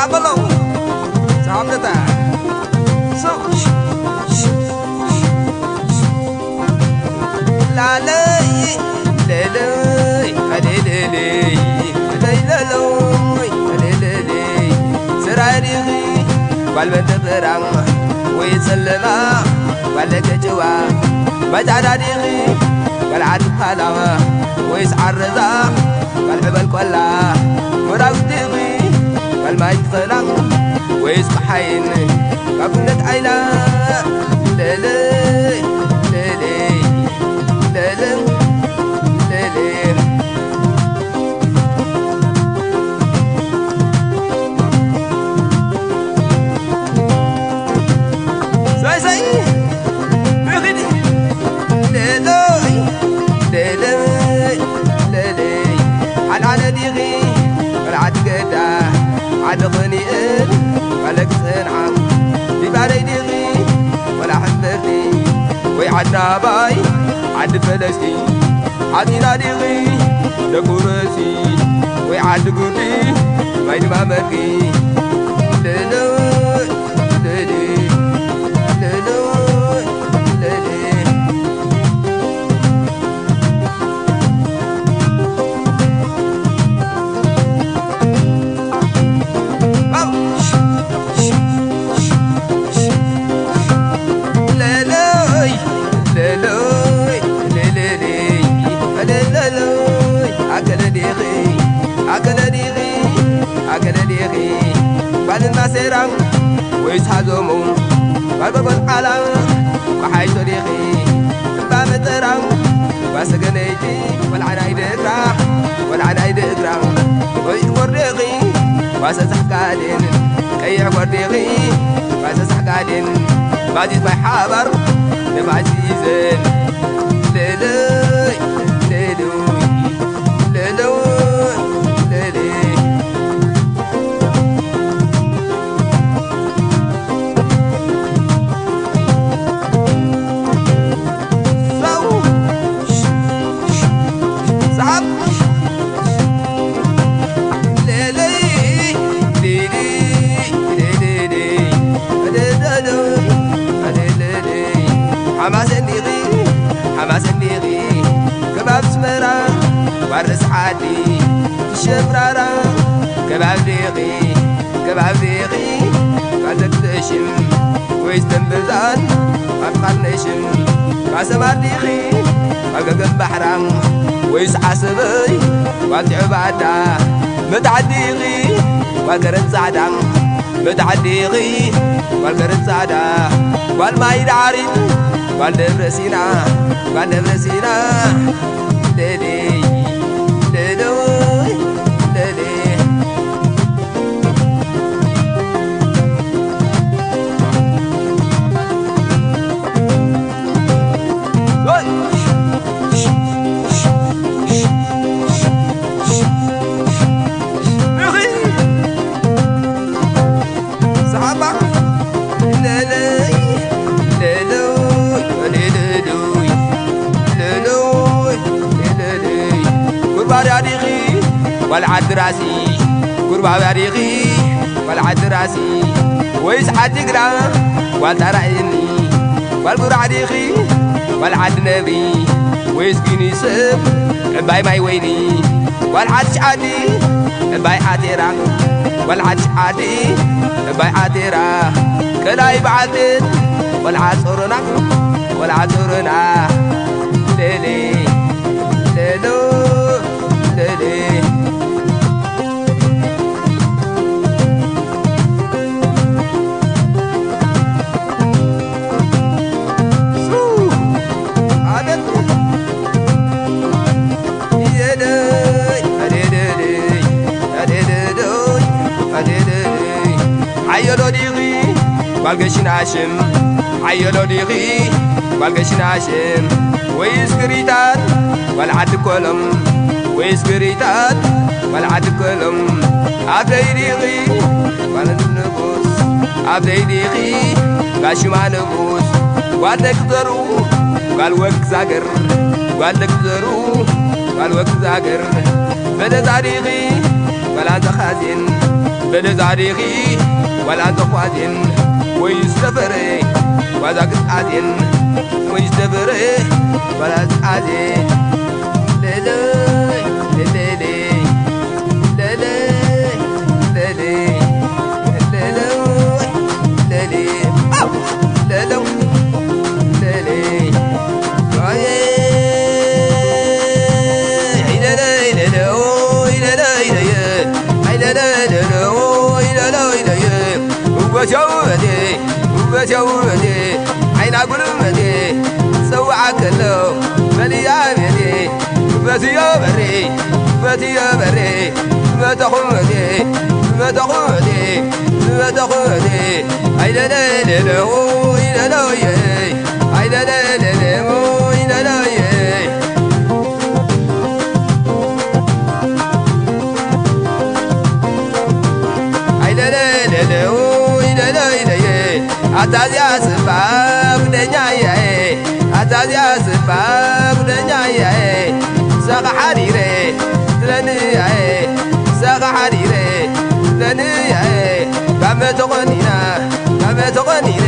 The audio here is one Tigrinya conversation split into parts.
ኣበሎ ሳምነታ ላለይ ለለይ ለለይ ለለይ ለለይ ለለይ ስራይ ዲኺ ጓል በንተ ብራም ወይ ጸለማ ጓል ደገ ጭዋ ባይ ጻዕዳ ዲኺ ጓል ዓዲ ፓላዋ ወይስ ዓረዛ ጓል ዕበል ቆላ ወራዊት ዲኺ ጓል ማይ ትኸላ ወይስ ጸሓይን ካብ እምነት ዓይና ለለይ ለለይ ለለይ ለለይ ሳይሳይ ንኺድ ለለይ ለለይ ለለይ ሓልዓለ ዲኺ ወልዓዲ ገዳ ዓዲ ኸኒእል ፈለግ ጽንዓ ዲባለይ ዲኺ ወላ ሕምብርቲ ወይ ዓዲ ኣባይ ዓዲ ፈለስቲ ዓዲና ዲኺ ደቁረሲ ወይ ዓዲ ጉዲ ማይ ድማ መርቂ ለለይ ለለይ ለለይ ለለይ ጓልና ሴራ ወይስ ሃዞሙ ጓል ጎልዓላ ጓሓይሾ ዲኺ እምባ መጠራ ጓሰገነይቲ ቆልዓ ናይ ደግራ ቆልዓ ናይ ደግራ ወይ ወርደኺ ጓሰ ሳሕጋዴን ቀይሕ ወርደኺ ጓሰ ሳሕጋዴን ባዚት ማይ ሓባር ነባዚዘን ለለይ ለሉይ ለሉይ ለሉይ ሓማሴን ዲኺ ሓማሴን ዲኺ ከባብ ኣስመራ ባርስ ዓዲ ትሸፍራራ ከባብ ዲኺ ከባብ ዲኺ ባዘግተሽም ወይስ ተንበዛን ኣፍቃር ነሽም ባሰማር ዲኺ ባገገም ባሕራ ወይስ ዓሰበይ ባልትዕባዳ መታዕዲኺ ባገረን ጻዕዳ መታዕዲኺ ጓል ገረን ጻዕዳ ጓል ማይ ዳዕሪት ጓል ደብረ ሲና ጓል ደብረ ሲና ለሊ ለሊ ለሊ ጓል ዓዲ ራሲ ጉርባብያ ዲኺ ጓል ዓዲ ራሲ ወይስ ዓዲ ግዳ ጓል ጣራይኒ ጓል ጉራዕ ዲኺ ጓል ዓዲ ነብሪ ወይስ ጊኒ ሰብ ዕባይ ማይ ወይኒ ጓል ዓዲ ዓዲ ዕባይ ዓቴራ ጓል ዓዲ ዓዲ ዕባይ ዓቴራ ከላይ በዓልትን ቆልዓ ጾሮና ቆልዓ ጾሮና ሌሊ ሌሎ ሌሊ ሓየሎ ዲኺ ጓል ገሽናሽም ሓየሎ ዲኺ ጓል ገሽናሽም ወይስ ግሪታት ጓል ዓዲ ኮሎም ወይስ ግሪታት ጓል ዓዲ ኮሎም ኣብ ደይ ዲኺ ጓል ንጉስ ኣብ ደይ ዲኺ ጋሽማ ንጉስ ጓል ደቂ ዘሩ ጓል ወግ ዛገር ጓል ደቂ ዘሩ ጓል ወግ ዛገር በለዛ ዲኺ ዋላ ተኻዜን በለ ዛዲኺ ዋላ ተዃዜን ወይ ዝተፈረ ዋዛ ግጣዜን ወይ ዝተፈረ ዋላ ጣዜ ለለ ለለ ለለ ለለ ለለ ለለ ለለ ውበቴ ውበቴ ውበቴ ውበቴ ዓይና ጉልበቴ ጸውዓ ከሎ በልያ ቤቴ ውበትዮ በሬ ውበትዮ በሬ ውበተኹ ውበቴ ውበተኹ ውበቴ ውበተኹ ውበቴ ኣይለለለለዎ ይለለየ ኣይለለለለዎ ይለለየ ኣይለለለለዎ ይለለይለየ ኣታዚያ ስባ ጉደኛያየ ኣታዚያ ስባ ጉደኛያየ ሳኻ ሓዲረ ስለንያየ ሳኻ ሓዲረ ስለንያየ ጋመ ተቖኒና ጋመ ተቖኒነ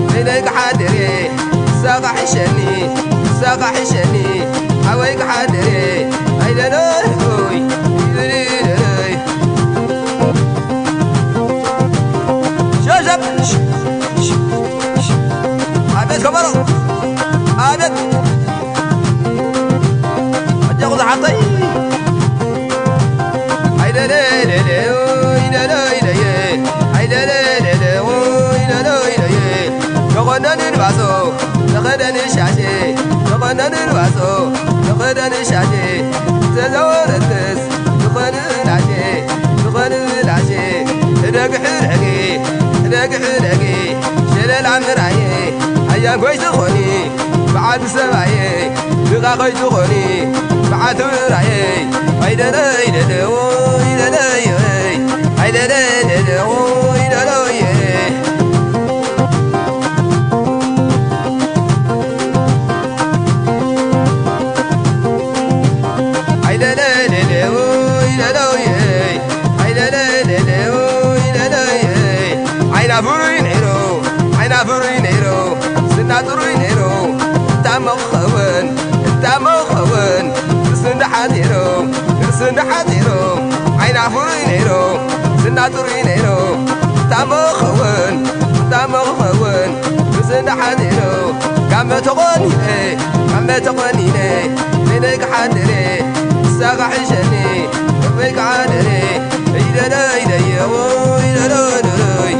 በይነይ ክሓድር እየ ንሳኻ ሕሸኒ ንሳኻ ሕሸኒ ሓወይ ክሓድር እየ ኣይለለይ ይልለይ ሸሸብ ኣቤት ከበሮ ኣቤት ኣጀኹ ዝሓፍተይ ኣይለለለለ ኣይለለይለየ ኣይለለለለ ኣይለለይለየ ተኾነንን ባሶ ተኸደን ሻሼ ተኾነንን ባሶ ተኸደን ሻሼ ተዘወረትስ ዝኾን ላሼ ዝኾን ላሼ ሕደግ ሕደጊ ሕደግ ሕደጊ ሸለል ኣምራየ ኣያንጎይ ዝኾኒ በዓል ሰባየ ብቓ ኸይትኾኒ በዓል ትብራየ ኣይደለይ ደለዎ ይደለይ ኣይደለይ ደለዎ ይደለየ ኣይናፍሩይ ነይሩ ኣይናፍሩይ ነይሩ ስናጥሩይ ነይሩ እንታሞ ክኸውን እንታሞ ክኸውን ርሱ እንዳሓዚሩ ርሱ እንዳሓዚሩ ኣይናፍሩይ ነይሩ ስናጥሩይ ነይሩ እንታሞ ክኸውን እንታሞ ክኸውን ርሱ እንዳሓዚሩ ጋመ ተቖኒነ ጋመ ተቖኒነ በይነይ ክሓድር ንሳኻ ሕሸኒ በይነይ ክሓድር ይደለይ ደየዎ ይደለይ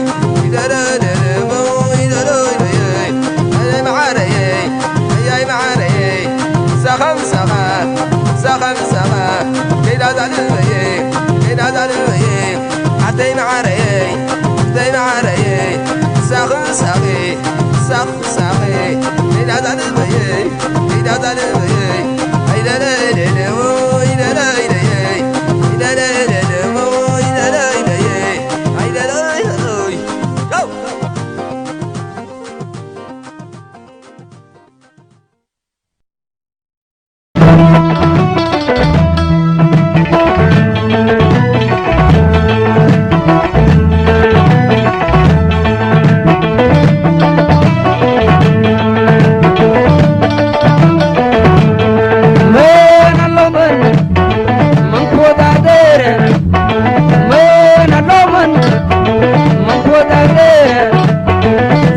ይደለይ ይደለይ ይደለይ መዓረየይ ኣያይ መዓረየይ ምሳኻ ምሳኻ ምሳኻ ምሳኻ ከይዳ ዛልበየ ከይዳ ዛልበየ ሓተይ መዓረየይ ሓተይ መዓረየይ ምሳኺ ምሳኺ ምሳኺ ምሳኺ ከይዳ ዛልበየ ከይዳ ዛልበየ ኣይለለለለዎ ይለለይለየ ይለለለለዎ ይለለይለየ ኣይለለይ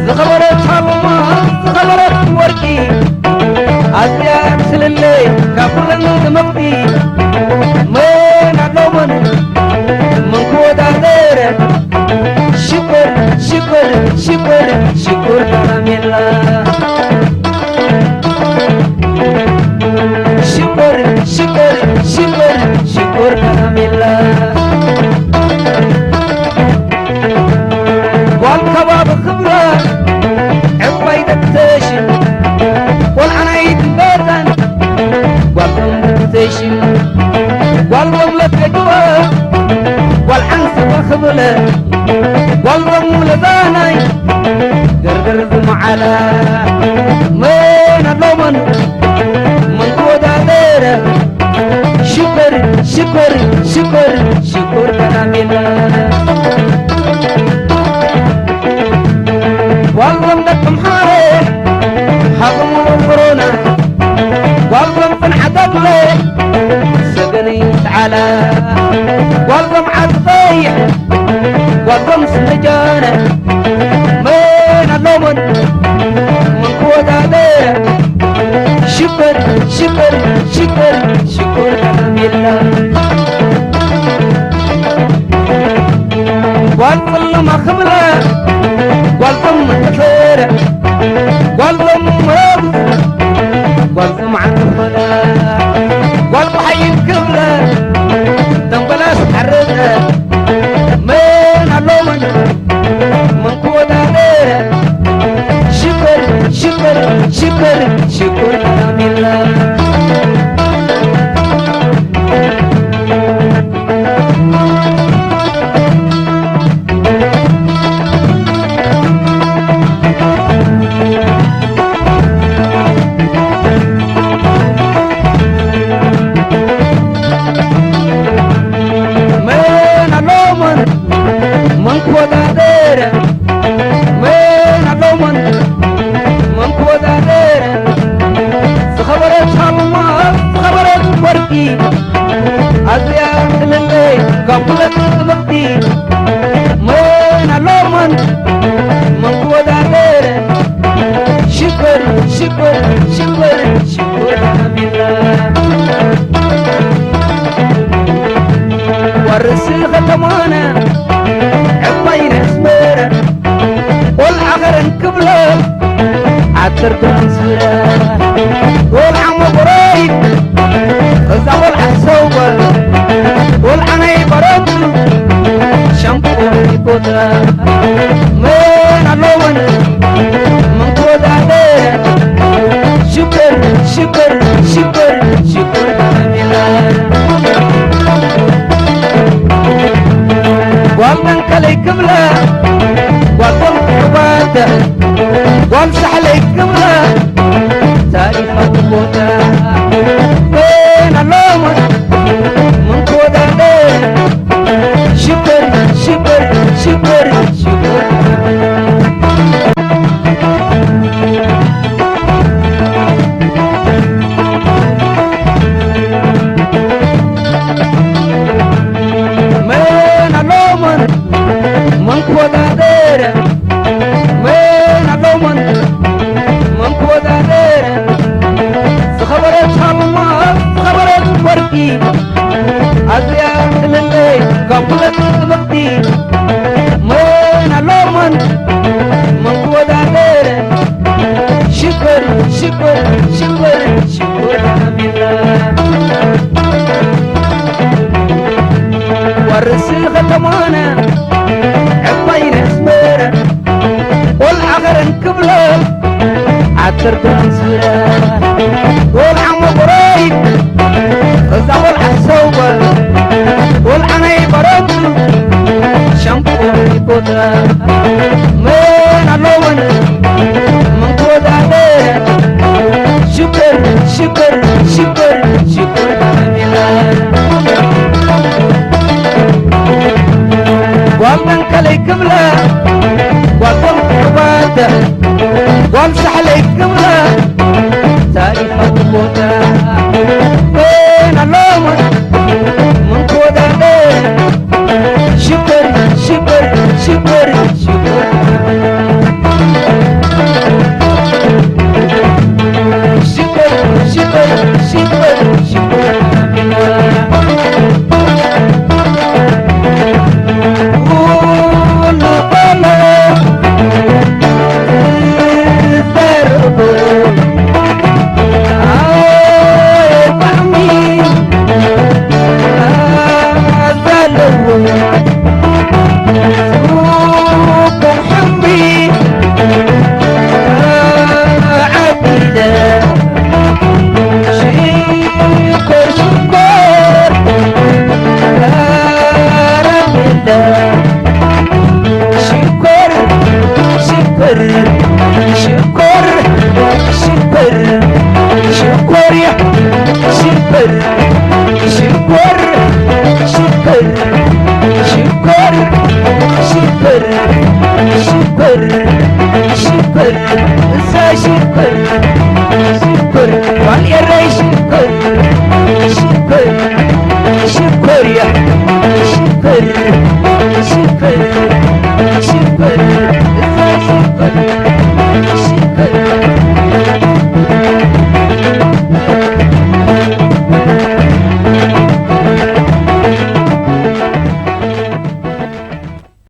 ዝኸበረት ጫማ፣ ዝኸበረት ወርቂ፣ ኣዝያ ትስልለይ ካብ ኩለን ደመቕቲ። መን ኣሎ መን፣ መን ክወዳደር? ሽኮር፣ ሽኮር፣ ሽኮር፣ ሽኮር ካራሜላ። ሽኮር ሽኮር ሽኮር ሽኮር ካራሜላ ጓል ከባቢ ክብራ ዕባይ ደተሽ ቆልዓ ናይ ድንበታን ጓል ደምተሽ ጓል ወምለት ገጅዋ ጓል ዓንሰባ ክብለ ጓል ደሙ ለዛናይ ገርገር ዝመዓላ መን ኣሎመን መን ክወዳደረ ሽኮር ሽኮር ሽኮር ሽኮር ከራሜላ። ጓሎም ደቂ ኣምሓረ ሃገሙ ኮሮና፣ ጓሎም ጽንዓት ኣድለ ሰገነይ ተዓላ፣ ጓሎም ዓዲ ቀይሕ፣ ጓሎም ስንጃነ፣ መን ኣሎሞን መን ክወዳደር? ሽኮር ሽኮር ሽኮር ሽኮር ከራሜላ። ጓል ጽልማ ክብላ፣ ጓል ጽልማ ክብላ፣ ጓል ጽልማ ጓል ጽምዓን ክብላ፣ ጓል ጸሓይን ክብላ፣ ደንበላስ ዓረቀ፣ መን ኣሎመን መን ክወዳደር? ሽኮር ሽኮር ሽኮር ሽኮር ከራሜላ። መን ኣሎመን መን ክወዳደር? መን ኣሎመን መን ክወዳደር? ዝኸበረት ኣልማዝ፣ ዝኸበረት ወርቂ፣ ኣዝያ ቅልልቲ ካብ ኩለን ጽብቕቲ። መን ኣሎመን መን ክወዳደር? ሽኮር ሽኮር ሽኮር ሽኮር ከራሜላ። ዋርስ ከተማና ዕባይ ነስመረ፣ ቆልዓ ኸረን ክብሎ ዓተር ተንስረ፣ ቆልዓ መጎረይ፣ እዛ ቆልዓ ሰው በል፣ ቆልዓ ናይ በረቱ ሸንኮር ይቆጥረ። መን ኣለወን መን ክወዳደር? ሽኮር ሽኮር ሽኮር ሽኮር ከራሜላ። ጓል መንቀለይ ክብላ፣ ጓል ቆም ክባተ፣ ጓል ሳሕለይ ክብላ፣ ታሪኻዊ ቦታ። መን ኣለወን መን ክወዳደር? ሽኮር ሽኮር ሽኮር ሽኮር። መን ኣሎመን መን ክወዳደር? መን ኣሎመን መን ክወዳደር? ዝኸበረት ኣልማዝ፣ ዝኸበረት ወርቂ፣ ኣዝያ ቅልልቲ ካብ ኩለን ጽብቕቲ። መን ኣሎመን መን ክወዳደር? ሽኮር ሽኮር ሽኮር ሽኮር ከራሜላ። ዋርስ ከተማና ዕባይ ነስመረ፣ ቆልዓ ኸረን ክብሎ ዓተር ተንስረ፣ ቆልዓ መጎረይ፣ እዛ ቆልዓ ሰው በል፣ ቆልዓ ናይ በረቱ ሸንኮር ይቆጥረ። መን ኣለወን መን ክወዳደር? ሽኮር ሽኮር ሽኮር ሽኮር ከራሜላ። ጓል መንቀለይ ክብላ፣ ጓል ቆም ክባተ፣ ጓል ሳሕለይ ክብላ፣ ታሪኻዊ ቦታ። መን ኣለወን መን ክወዳደር? ሽኮር ሽኮር ሽኮር ሽኮር። ሽኮር ሽኮር ሽኮር ሽኮር። ሽኮር ሽኮር ሽኮር ሽኮር ሽኮር ሽኮር ሽኮር ሽኮር ሽኮር ሽኮር ሽኮር ሽኮር እዛ ሽኮር ሽኮር ጓል ኤረይ ሽኮር ሽኮር ሽኮር እያ ሽኮር ሽኮር ሽኮር እዛ ሽኮር